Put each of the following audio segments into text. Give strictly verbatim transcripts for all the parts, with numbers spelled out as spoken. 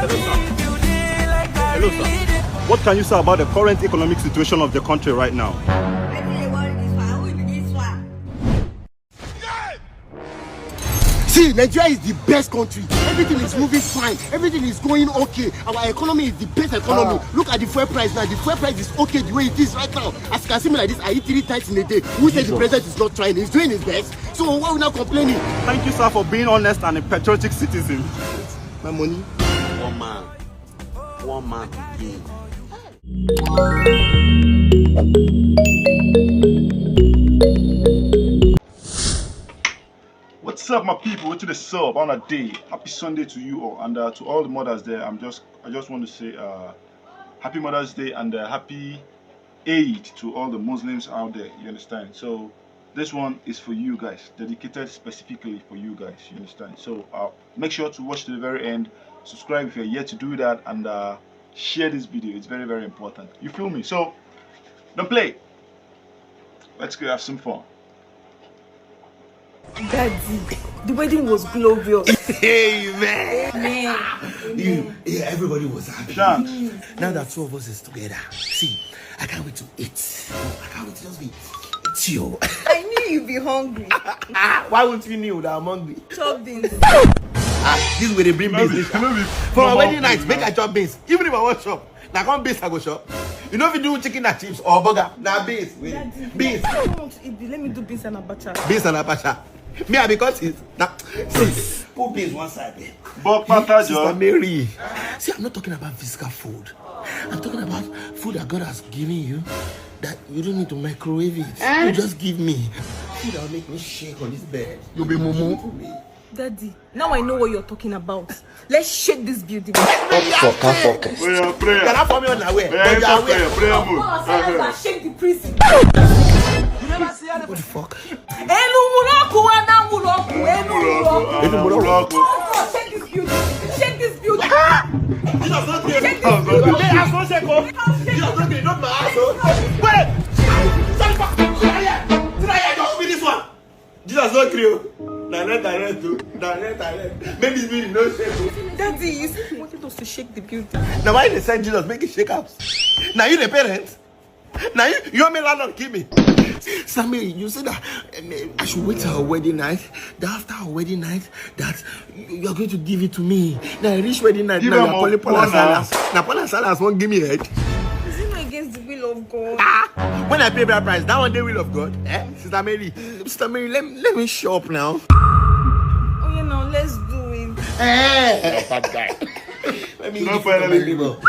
Hello, sir. What can you say about the current economic situation of the country right now? See, Nigeria is the best country. Everything is moving fine. Everything is going okay. Our economy is the best economy. Look at the fuel price now. The fuel price is okay the way it is right now. As you can see me like this, I eat three times in a day. Who said the president is not trying? He's doing his best. So why are we not complaining? Thank you, sir, for being honest and a patriotic citizen. My money. One man. One man again. What's up, my people? What to the sub on a day? Happy Sunday to you all, and uh, to all the mothers there. I'm just, I just want to say, uh, happy Mother's Day and uh, happy Eid to all the Muslims out there. You understand? So this one is for you guys, dedicated specifically for you guys. You understand? So uh, make sure to watch to the very end. Subscribe if you're yet to do that, and uh, share this video. It's very, very important. You feel me? So don't play. Let's go have some fun. Daddy, the wedding was glorious. Amen. Amen. You, yeah, everybody was happy. Shanks. Now that two of us is together, see, I can't wait to eat. I can't wait to just be with you. I knew you'd be hungry. Ah, why won't you know that I'm hungry? Chop this. Ah, this way they bring beans. For our wedding night, make I chop beans. Even if I want chop, now come beans I go chop. You know if you do chicken and chips or burger, now beans. Wait, Daddy, beans. I don't want to eat this. Let me do beans and abacha. Beans and abacha. Me, I because it's now. See, put beans one side there. But Papa Sister John, Mary, see, I'm not talking about physical food. I'm talking about food that God has given you that you don't need to microwave it. You just give me food that will make me shake on this bed. You'll be mumu. Daddy, now I know what you're talking about. Let's shake this building. Focus, focus. Prayer, prayer. You're not for me on the way. Prayer, But you are prayer, aware. prayer mode. Uh-huh. Shake the prison. What the fuck? Elu muloku, ana muloku, elu muloku. Elu muloku. Oh, shake this building. Shake this building. Jesus not there. Shake this building. Hey, I saw shake off. Jesus not there. Not my ass. Oh. Wait. Sorry, fuck. Try it. Try it. Don't be this one. Jesus not real. Direct, direct, oh. Direct, direct. Maybe we no shake. Oh. Daddy, you said you wanted us to shake the building. Now why they send Jesus make it shake house? Now you the parents. Now you, you and me landlord kill me. Sammy, you said that um, I should wait till our wedding night. That after our wedding night, that you you are going to give it to me. Now I reach wedding night. Give Now am you're calling up, Paula Paula. Salas. Now Paula Salas won't give me head. Is it not against the will of God? Ah, when I pay bride price, that one day will of God. Eh? Sister Mary, Sister Mary, let, let me show up now. Oh, you know, let's do it. Eh, bad guy. Let me She don't give you my finally label.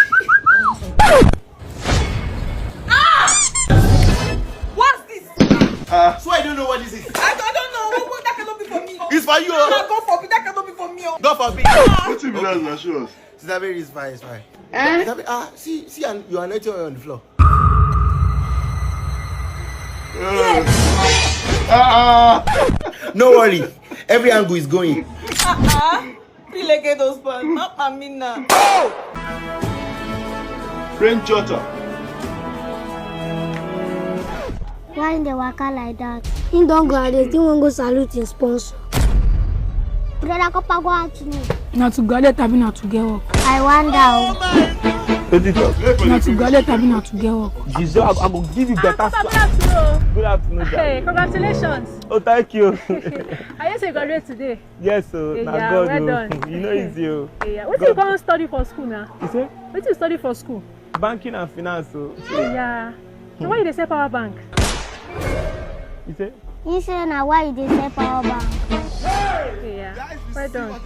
What's this? So I don't know what this is. I don't, I don't know. What, what, that cannot be for me. It's for you. Ah, God forbid, that cannot be for me. Oh. God forbid. What if that's assurance? Sister Mary is fine, it's fine. Sister Mary, ah, see, see, and you are not on the floor. Uh, ah, ah. No worry, every angle is going. Uh-uh. Three-legged husband, not Amina. Brain jotter. Why in the waka like that? He don't graduate, he won't go salute his sponsor. Brother, come go out to me. Na to graduate abi na to get work? I wonder. Oh. Wetin talk? Na to graduate abi na to get work? Jesus, I, I go give you better Ah, slap. Good afternoon, Hey, darling. Congratulations. Oh, thank you. I just say graduate today. Yes, so Yeah, na yeah, God. Well Oh. Done. You know, easy. Oh. Yeah, what you come study for school now? You say What you study for school? Banking and finance. So Yeah. So why you dey sell power bank? You say He say na why you dey sell power bank. Yeah. Well done.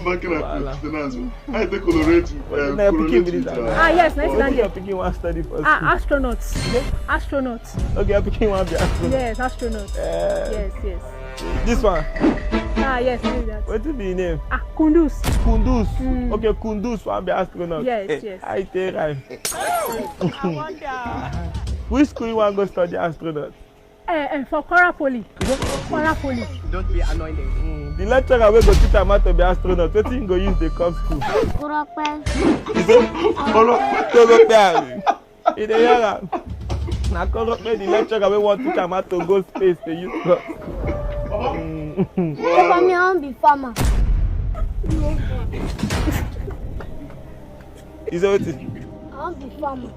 Banking and finance. I take correlate. Uh, na your pikin be this. Correlate with, Ah, yes, nice Wetin landing. Your pikin wan study for school. Ah, astronaut. Astronaut. Okay, your pikin wan be astronaut. Yes, astronaut. Eh, Yes, yes. This one. Ah, yes, do that. Wetin be him name? Ah, Kundus. Kundus. Mm. Okay, Kundus wan be astronaut. Yes, Eh, yes. I take am. I wonder. Which school you wan go study astronaut? Eh, eh, for Kwara Poly. Kwara Poly. Don't be annoying. Mm, the lecturer wey go teach am how to be astronaut, wetin he go use dey come school? Kurope. He say, Korope. Korope. You dey hear am? Na Korope the lecturer wey wan teach am how to go space dey use come. Mm. If for me, I wan be farmer. You say wetin? I wan be farmer.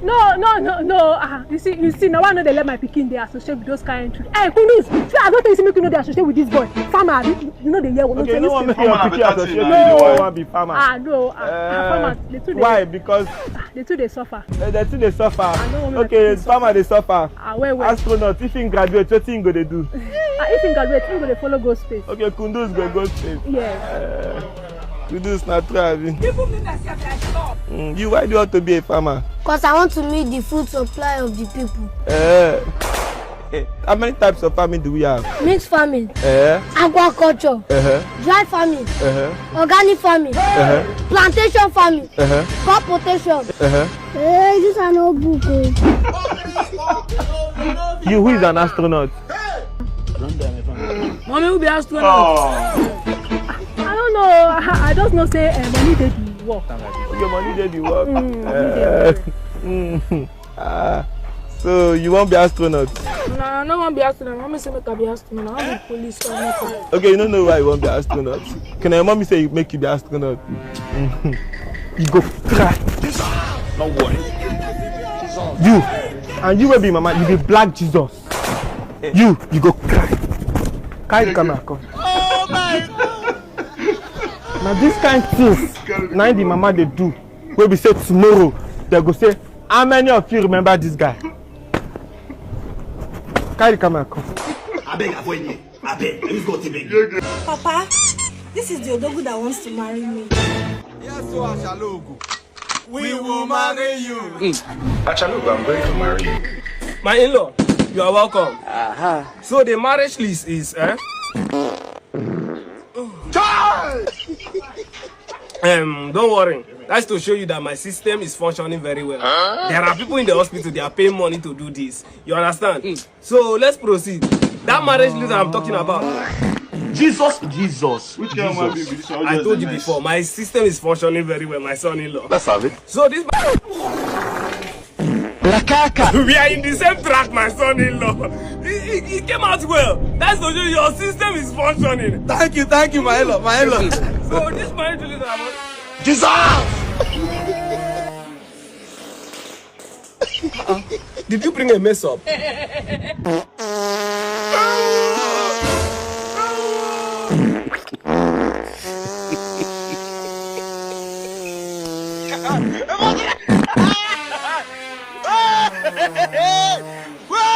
No, no, no, no. Ah, you see, you see, now I know they let my pikin dey associate with those kind of children. Hey, Kunduz, see, I don't think you make you know they associate with this boy. Farmer, abi? You know they hear what Okay, you say no wan this make you thing. Farmer associate na with better you thing. wan be farmer. Ah, no. Ah, ah, Eh, farmers, they too dey Why? Because they too dey suffer. eh, they too dey suffer. I no wan make Okay, my pikin farmer dey suffer. Ah, well, well. Astronaut, if he graduate, wetin he go dey do? Ah, if he graduate, he go dey follow go space. Okay, Kunduz go go space. Yes. Eh, Kunduz na true, abi? Even me myself, I stop. Mm, you, why do you want to be a farmer? Because I want to meet the food supply of the people. Eh. Eh, how many types of farming do we have? Mixed farming, Eh? aquaculture, Uh-huh. dry farming, Uh-huh. organic farming, Uh-huh. plantation farming, Uh-huh. crop rotation. Uh-huh. Hey, this is no book. Oh. You, who is an astronaut? Mommy will be astronaut. Oh. I don't know. I, I just know say uh, money dey the work. Your money dey the work. Mm, money Eh, mm, ah, so you wan be astronaut? No, I no wan be astronaut. Mommy say make I be astronaut. I wan be police or make I Okay, you no know why you wan be astronaut. Can your mommy say make you be astronaut? You go cry. No worry. You and you wey be mama, you be black Jesus. You, you go cry. Carry the camera come. Na this kind things na the mama dey do. Wey be say tomorrow they go say, how many of you remember this guy? Carry the camera come. Abeg avoid me. Abeg, I use God to beg you. Papa, this is the Odogu that wants to marry me. Yes, so Ashalogo. We will marry you. Ashalogo, I'm going to marry you. My in-law, you are welcome. So the marriage list is, eh? Um, don't worry. That's to show you that my system is functioning very well. There are people in the hospital, they are paying money to do this. You understand? So let's proceed. That marriage list I'm talking about. Jesus, Jesus. Which kind of man be this one? I told you before, my system is functioning very well, my son-in-law. Let's have it. So this we are in the same track, my son-in-law. It, it, it came out well. That's to show your system is functioning. Thank you, thank you, my love, my love. So this marriage list I'm Jesus! Did you bring a mess up?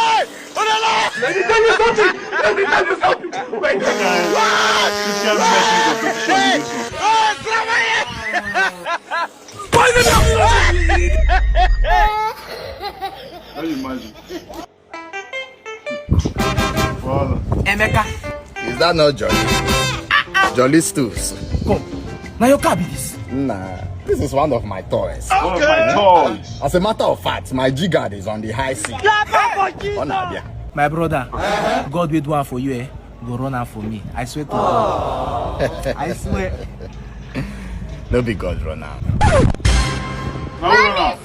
Let me tell you something. Let me tell you something. Wait. This kind of messy competition. Can you imagine? Voila. Emeka. Is that not Jolly? Jolly Stools. Come. Now your car be this. Nah, this is one of my toys. One of my toys. As a matter of fact, my G-guard is on the high seas. Ọ na-abịa. My brother, God will do one for you, eh? Go run am for me. I swear to God. I swear. No be God run am. Now who run am?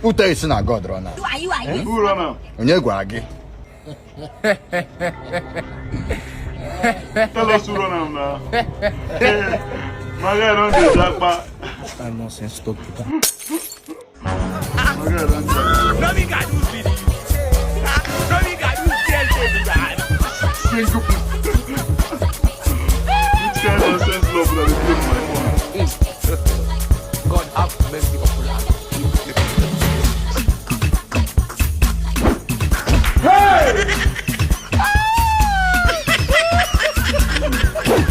Who tell you say na God run am? Who are you? Are you? Who run am? Onye gwa gị? Tell us who run am now. My guy don dey japa. That nonsense talk to that. My guy don japa. No be God who be the No be God who tell you that. Single people. Which kind of nonsense love una dey play with my phone? God have mercy upon us.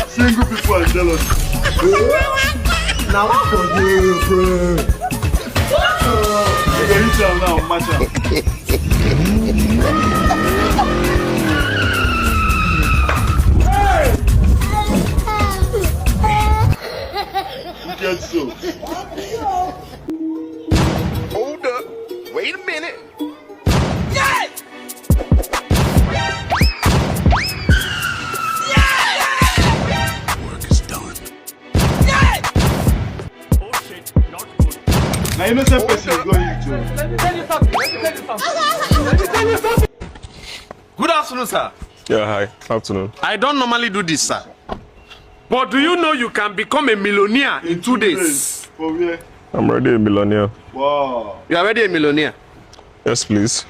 Single people are jealous. Now what for you, bro? You go reach am now, match am. Get so. Hold up. Wait a minute. Work is done. Na innocent person you go into. Let me tell you something. Let me tell you something. Let me tell you something. Good afternoon, sir. Yeah, hi. Afternoon. I don't normally do this, sir. But do you know you can become a millionaire in two days? For where? I'm already a millionaire. Wow. You are already a millionaire. Yes, please.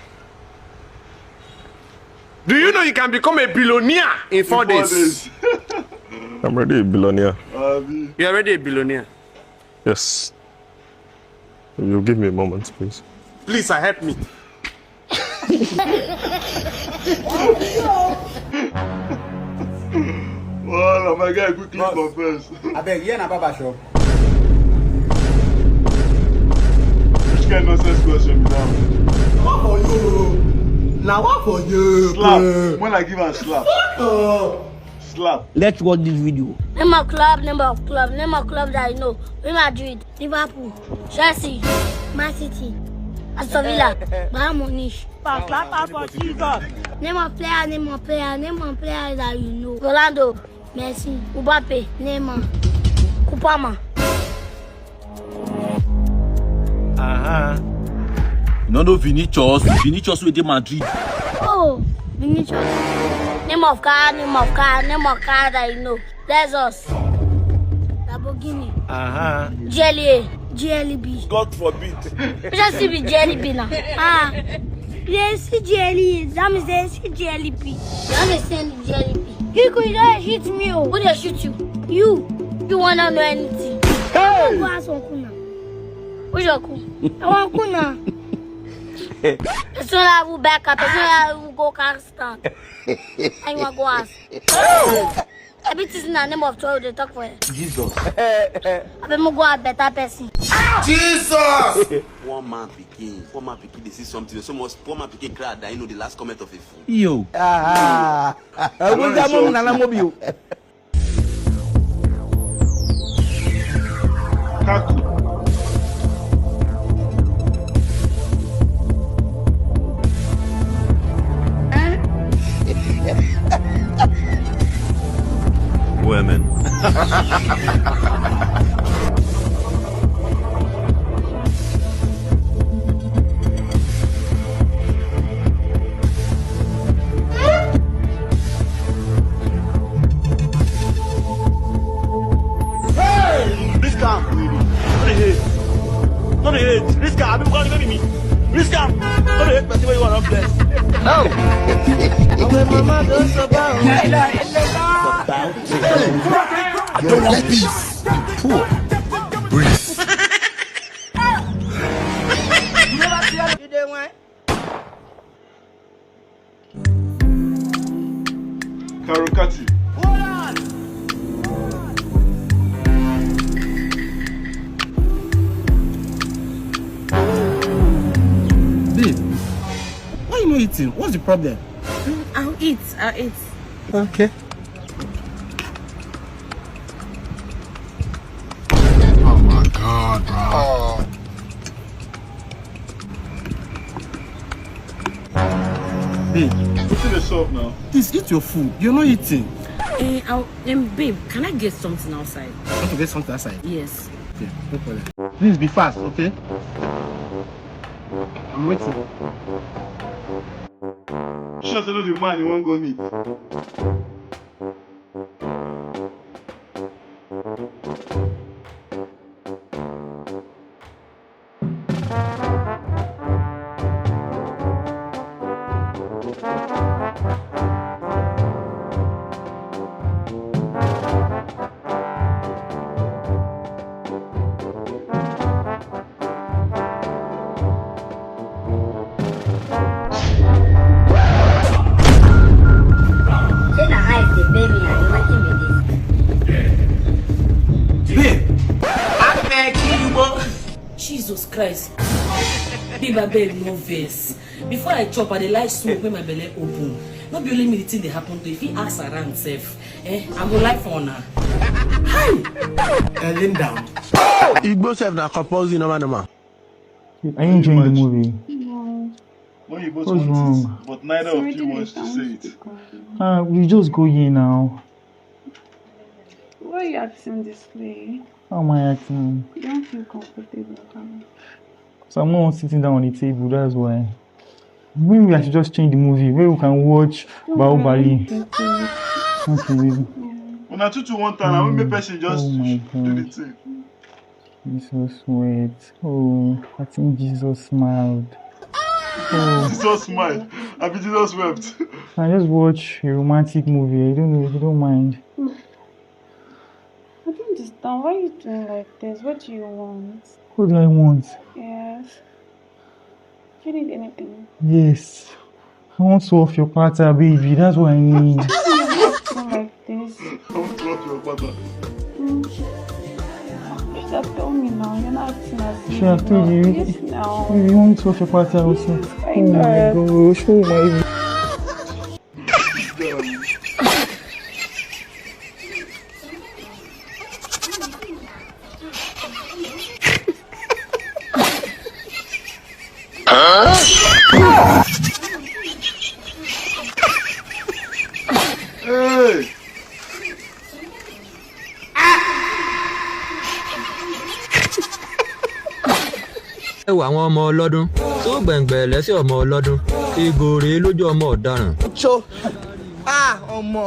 Do you know you can become a billionaire in four, Four days? days. I'm already a billionaire. Abi. You are already a billionaire. Yes. You give me a moment, please. Please, sir, help me. Wow, my guy quickly Boss. Confess. Abeg, here na barber shop. Which kind nonsense question be that? What for you? Na what for you? Slap. When I give am slap. Oh. Slap. Let's watch this video. Name a club, name of club, name a club that you know. Real Madrid, Liverpool, Chelsea, Man City, Aston Villa, Bayern Munich. Slap am for Jesus. Name of player, name of player, name of player that you know. Ronaldo, Messi, Mbappe, Neymar, Kupama. Uh-huh. You no know Vinicius? Vinicius wey dey Madrid. Oh, Vinicius. Name of car, name of car, name of car that you know. Lexus, Lamborghini, Uh-huh. G L A, G L B. God forbid. You just see the G L B now. Ah, you see G L A, that means they see G L B. You understand the G L B? You could just shoot me. Oh. Who they shoot you? You. You wanna know anything? Hey! Go ask Uncle now. Which Uncle? I want Uncle now. Person that will back up, person that will go car stand. I want go ask. Everything in the name of twelve, they talk for you. Jesus. I be more go a better person. Jesus. Poor man pikin. Poor man pikin dey see something. So much poor man pikin cry that you know the last comment of a fool. Yo. Ah. Ẹ̀wọ̀n jẹ́ mọ́ nana mọ́ bí o. Kaku. Women. Hey! This camp. No dey hate. No dey hate. This camp. Abi, because you me. This camp. No dey hate person wey you wan bless. I don't want peace. I'm poor. Breathe. You dey wine? Karokati. Babe, why you not eating? What's the problem? I'll eat. I'll eat. Okay. Oh my God, bro. Babe, Wetin dey sup now? please eat your food. You're not eating. Eh, I'll, um, babe, can I get something outside? You want to get something outside? Yes. Okay, no problem. Please be fast, okay? I'm waiting. Sure say no be man you wan go meet. Say na eyes dey pay me, abi wetin be this? Babe, I beg you, but Jesus Christ. Babe, abeg no vex. Before I chop, I dey like smoke when my belly open. No be only me the thing dey happen to. If he ask around sef, eh, I go lie for una. Hi! Uh, lean down. Igbo sef na compulsory normal normal. Are you enjoying the movie? When you both What's want wrong? It, but neither of you wants to say it. Ah, we just go here now. Why are you acting this way? How am I acting? You don't feel comfortable, can you? So I'm not sitting down on the table, that's why. Maybe I should just change the movie where we can watch Bahubali. Okay, baby. Una two two one time, I wan make person just Oh my do the God. thing. Jesus wept. Oh, I think Jesus smiled. Oh, Jesus smiled. I mean, Jesus wept. I just watch a romantic movie. I don't know if you don't mind. I don't understand. Why are you doing like this? What do you want? What do I want? Yes. Do you need anything? Yes. I want to off your pattern, baby. That's what I need. Don't like this. I want to off your pattern. Mm. You should have told me now. You're not acting as if Should I have told you? Yes, now. Baby, you want to off your pattern also? I Oh my know. gosh, oh my. Hey! Ẹ wo àwọn ọmọ ọlọ́dún tó gbẹ̀ngbẹ̀ lẹ́sẹ̀ ọmọ ọlọ́dún, ìgò rèé lójú ọmọ ọ̀daràn. Cho. Ah, ọmọ.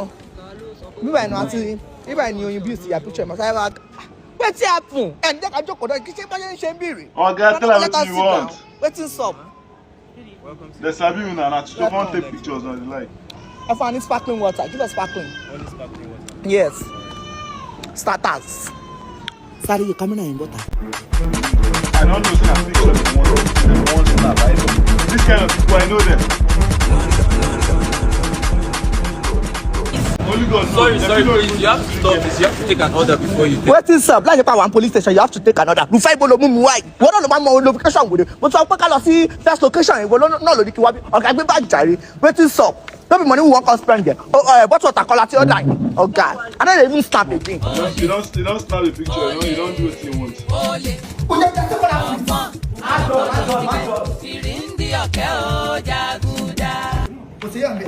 Bíbá ẹ̀nà àti bíbá ẹ̀nà oyin bí ìsìyà picture ẹ̀ mọ̀ sáré wá. Wetin happen? Ẹ̀ ǹjẹ́ ká jókòó náà kí ṣé bá ṣe ń ṣe ń bèrè. Oga, tell her wetin you want. Wetin sup? They sabi you now, na to come take pictures and the like. Ẹ fún wa ní sparkling water. Give us sparkling. Yes. Starters. Sorry, you coming in water. I don't know say na picture dem want. Dem want una buy something. This kind of people, I know them. Only God knows. Sorry, Dem sorry, fit no please. You have to stop this. You have to take an order before you take. Wetin sup? Láì ṣe pé àwọn police station, you have to take another. Rufai ibo lo mú mu wáyé. Wọ́n náà ló máa mọ location wo ni. Mo sọ pé ká lọ sí first location ìwọ lọ́nà náà lóní kí wá bí. Ọ̀gá gbé báàgì jàre. Wetin sup? No be money we wan come spend there. Oh, uh, bottle water kọ́lá tí ó dà yìí. Ọ̀gá, I no dey even snap again. You don't, you don't snap a picture, you don't, you don't do what you want. Ó yẹ kí a ṣe kọ́lá fún mi. Ìrìndí ọ̀kẹ́ o jàgùdà. Kò sí yàrá mi.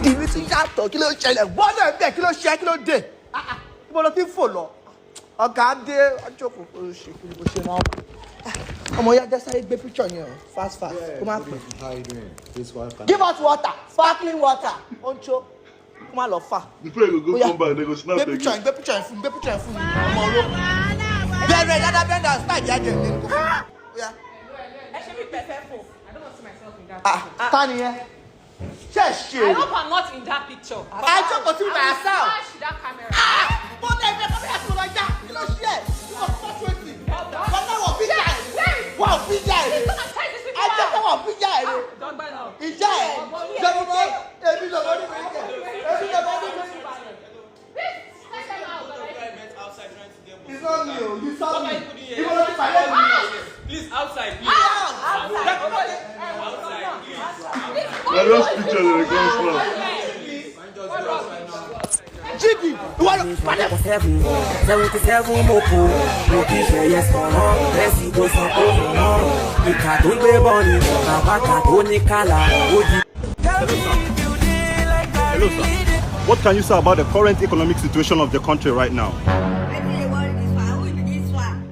Ìwé ti yàtọ̀ kí ló ṣẹlẹ̀? Wọ́n náà bẹ̀ kí ló ṣe kí ló dé? Ah, ah, ibo ló ti ń fò lọ? Ọ̀gá dé, ọjọ́ kò kò ṣe kí ló ṣe náà. Ọmọ ya jẹ́ sáré gbé picture yẹn o, fast fast, kó má pẹ́. How you doing? This one can Give us water, sparkling water, oncho, kó má lọ fà. Before you go Oya. Come back, they go snap Gbé again. Picture yẹn, gbé picture yẹn fún mi, gbé picture yẹn fún mi. Ọmọ olóko. Bẹ̀rẹ̀ dáadáa bẹ̀rẹ̀ dáadáa style yẹn jẹ̀ ní. Oya. Ẹ ṣe bí pẹ̀fẹ́ fò. I don't want to see myself in that Ah, picture. Ta ni yẹn? Ṣé ẹ ṣe I é? Hope I'm not in that picture. Ẹ jókòó sí I ìgbà will sáà. Smash that camera. Mo tẹ ẹgbẹ́ kọ́mí àti mo lọ já. Kí ló ṣe ẹ̀? Kí ló fọ́ twenty? Wọ́n náà wọ̀ bí jà ẹ̀. Wọ́n bí jà ẹ̀. Come and tie these people Ẹ jẹ́ kí up. wọ́n bí jà ẹ̀. Don't buy now. Ìjà ẹ̀. Jẹ́mu mọ́. Èmi lọ lórí mi jẹ. Èmi lọ lórí mi jẹ. It's not me o. You saw me. Ibo ló ti pàdé mi? Please, outside, please. Na those pictures dey come snap. G B. Ìwọ ló pàdé. Seven, seventy-seven mo kú, mo kì í ṣe yes for all, bẹ́ẹ̀ sì tó san owó náà. Ìkà tó gbé bọ́ọ̀lù, bàbá kà tó ní kálá, ó di. Hello, sir. What can you say about the current economic situation of the country right now? Wetin dey worry this one? Who be this one?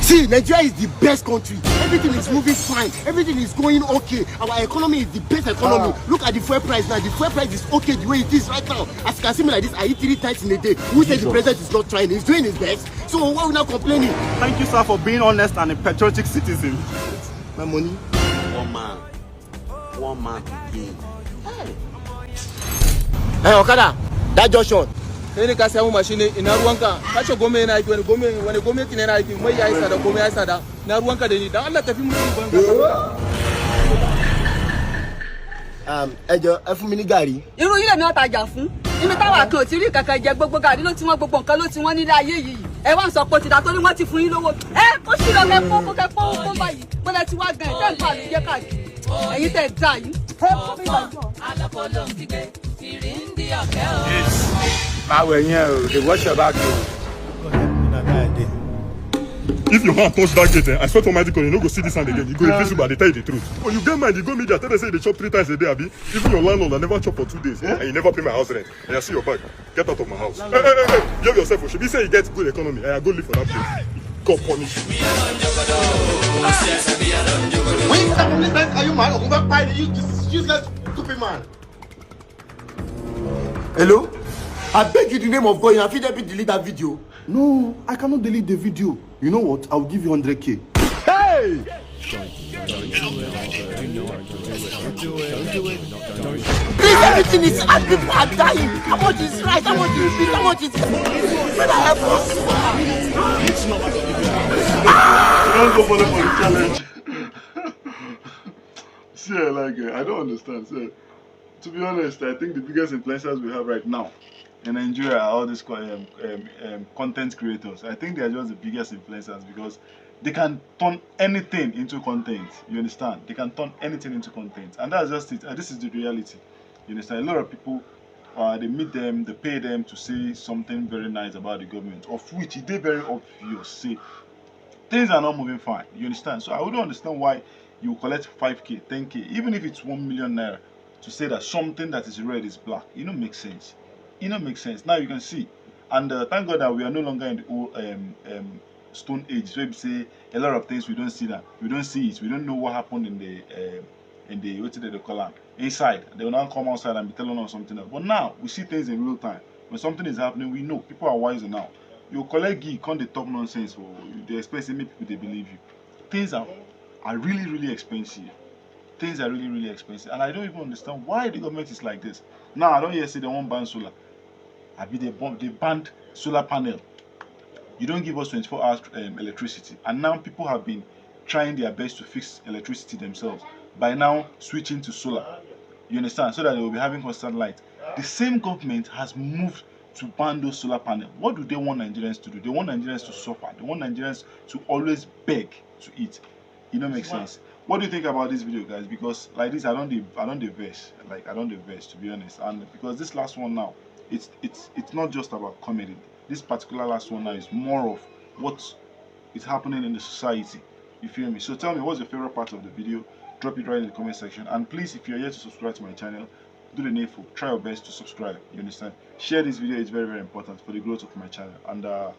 See, Nigeria is the best country. Everything is moving fine. Everything is going okay. Our economy is the best economy. Look at the fuel price now. The fuel price is okay the way it is right now. As you can see me like this, I eat three times in a day. Who said the president is not trying? He's doing his best. So why are we not complaining? Thank you, sir, for being honest and a patriotic citizen. My money. One man. One man today. Hey, Okada, that junction. Sai ne ka samu mashin ne, ina ruwanka? Ka ce gome yana aiki, wani gome, wani gwamnati ne yana aiki? Mai ya yi tsada, gome ya yi tsada. Na ruwanka da ni, dan Allah tafi mutum banza. Um, ẹ jọ, ẹ fún mi ní gàrí. Irú yín lèmi ọ̀tá jà fún. Níbi táwa kan ò ti rí kankan jẹ, gbogbo gàrí ló ti wọ́n, gbogbo nǹkan ló ti wọ́n nílé ayé yìí. Ẹ wá ń sọ pé ó ti dà torí wọ́n ti fún yín lówó. Ẹ kó sí lọ kẹ kó kó kẹ kó kó báyìí. Bọ́lá ti wá gan ẹ̀ tẹ́ ń bá mi jẹ́ káàkiri. Ẹ̀yin tẹ́ ẹ dá yìí. Ẹ kó mi lọ jọ. Máa wẹ̀ yẹn o, dey watch your back o. If your hand touch that gate, eh, I swear to Almighty God, you no go see this hand again. You go invisible, I dey tell you the truth. Oh, you get mind, you go media, tell them say you dey chop three times a day, abi? Even your landlord, I never chop for two days, and you never pay my house rent. And I see your bag. Get out of my house. Hey, hey, hey, hey, behave yourself, o. Shebi say you get good economy, and I go live for that place. God punish you. When you start this man, are you mad? Or you back by you, this useless, stupid man. Hello? I beg you in the name of God, you have to delete that video. No, I cannot delete the video. You know what? I'll give you one hundred K. Hey! Please, everything is hard. People are dying. How much is rice? How much is this? How much is this? Can I help us? Don't go follow for the challenge. See, I like it. I don't understand. So, to be honest, I think the biggest influencers we have right now in Nigeria are all these co- um, um, um, content creators. I think they are just the biggest influencers because they can turn anything into content. You understand? They can turn anything into content, and that's just it. And this is the reality. You understand? A lot of people, uh, they meet them, they pay them to say something very nice about the government, of which it is very obvious. Say things are not moving fine. You understand? So I wouldn't understand why you collect five K, ten K, even if it's one million naira, to say that something that is red is black. It don't make sense. It don't make sense. Now you can see, and uh, thank God that we are no longer in the old um, um, stone age. So we say a lot of things we don't see that we don't see it. We don't know what happened in the um, in the what did they call am, inside. They will now come outside and be telling us something else. But now we see things in real time. When something is happening, we know. People are wiser now. You collect gig, come dey talk nonsense, or you dey expect say make people dey believe you. Things are are really, really expensive. Things are really, really expensive, and I don't even understand why the government is like this. Now I don hear say they wan ban solar. Abi they ban they banned solar panel. You don't give us twenty-four hours um, electricity, and now people have been trying their best to fix electricity themselves by now switching to solar. You understand? So that they will be having constant light. The same government has moved to ban those solar panels. What do they want Nigerians to do? They want Nigerians to suffer. They want Nigerians to always beg to eat. It no make sense. What do you think about this video, guys? Because like this, I don't dey I don't dey vex. Like I don't dey vex, to be honest. And because this last one now, it's it's it's not just about comedy. This particular last one now is more of what is happening in the society. You feel me? So tell me, what's your favorite part of the video? Drop it right in the comment section. And please, if you're yet to subscribe to my channel, do the needful. Try your best to subscribe. You understand? Share this video. It's very, very important for the growth of my channel. And uh,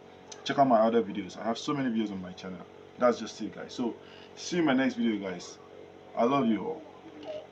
check out my other videos. I have so many videos on my channel. That's just it, guys. So see you in my next video, guys. I love you all.